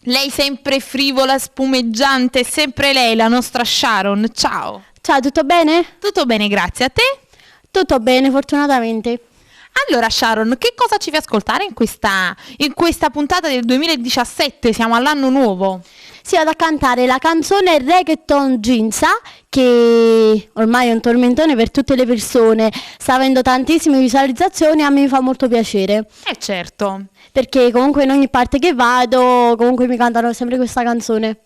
Lei sempre frivola, spumeggiante, sempre lei, la nostra Sharon. Ciao. Ciao, tutto bene? Tutto bene, grazie a te. Tutto bene, fortunatamente. Allora Sharon, che cosa ci fai ascoltare in questa puntata del 2017? Siamo all'anno nuovo. Sì, vado a cantare la canzone Reggaeton Ginza, che ormai è un tormentone per tutte le persone, sta avendo tantissime visualizzazioni e a me fa molto piacere. Eh certo. Perché comunque in ogni parte che vado, comunque mi cantano sempre questa canzone.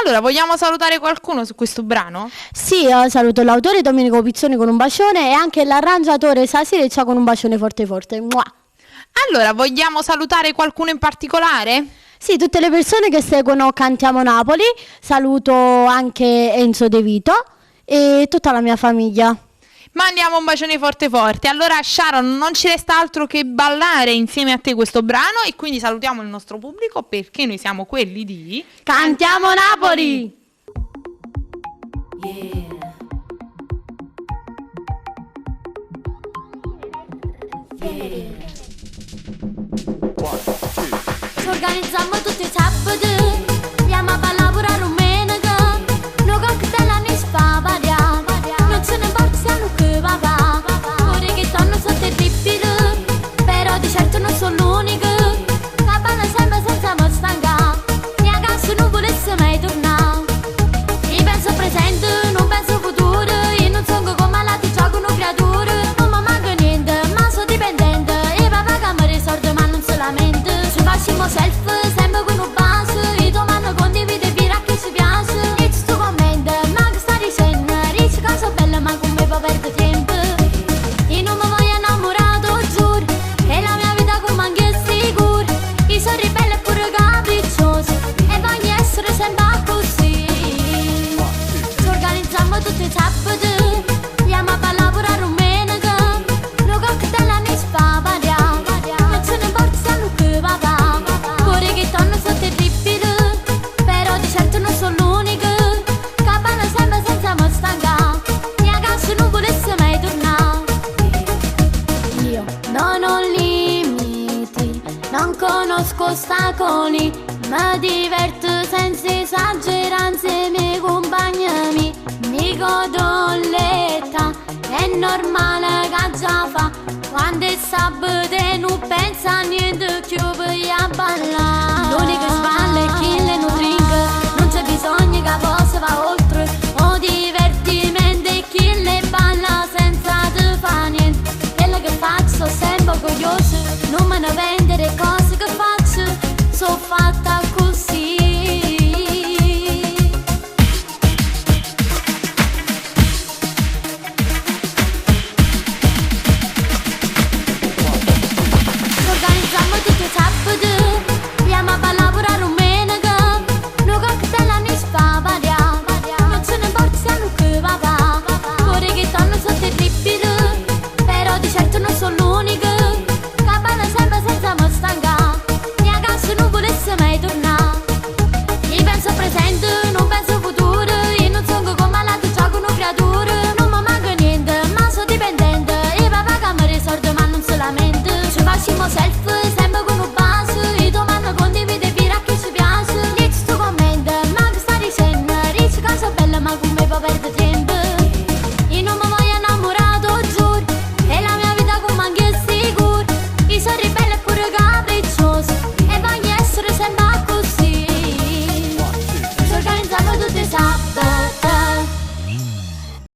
Allora, vogliamo salutare qualcuno su questo brano? Sì, saluto l'autore Domenico Pizzoni con un bacione e anche l'arrangiatore Sasi Reccia con un bacione forte forte. Mua. Allora, vogliamo salutare qualcuno in particolare? Sì, tutte le persone che seguono Cantiamo Napoli, saluto anche Enzo De Vito e tutta la mia famiglia. Mandiamo un bacione forte forte. Allora Sharon, non ci resta altro che ballare insieme a te questo brano e quindi salutiamo il nostro pubblico perché noi siamo quelli di Cantiamo Napoli! Yeah. Yeah. Ci organizziamo tutti i sabati, andiamo a lavorare domenica, no cocktail a fa varia, non ce ne importa se hanno che papà, pure che stanno sotto il terribile, però di certo non sono l'unica, che balla sempre senza mi stancare, neanche se non volesse mai tornare. Io penso presente, non penso futuro, io non sono come la ti gioco una creatura, non mi manca niente, ma sono dipendente, e papà che mi risorge ma non solamente. Se facciamo selfie, sempre con un bacio, io domando condivide vira che ci piace. E ci sto commento, ma che sta dicendo? Dici che sono bella ma come può perdere tempo? Io non mi voglio innamorato, giuro, e la mia vita come anche sicura. Io sono ribelle e pure capricciosa, e voglio essere sempre così. Ci organizziamo tutti i sabati, andiamo a lavorare domenica, no cocktail a fa varia, non ce ne importa se hanno che papà, pure che stanno sotto il terribile, però di certo non sono l'unica, che balla sempre senza mi stancare, neanche se non volesse mai tornare. Io non ho limiti, non conosco ostacoli, mi diverto senza esagerare insieme ai compagni mi godo l'età, è normale che già fa, quando è sabato e non pensa a niente più per ballare. L'unica sballa è chi le non drink, non c'è bisogno che possa va oltre, o divertimento è chi le balla senza te fa niente. Quello che faccio sono sempre orgogliosa, non me ne vendere cose che faccio, sono fatta così. Ci organizziamo tutti i sabati, andiamo a lavorare domenica, no cocktail a fa varia, non ce ne importa se hanno che papà, pure che stanno sotto il terribile, però di certo non sono l'unica, che balla sempre senza mi stancare, neanche se non volesse mai tornare.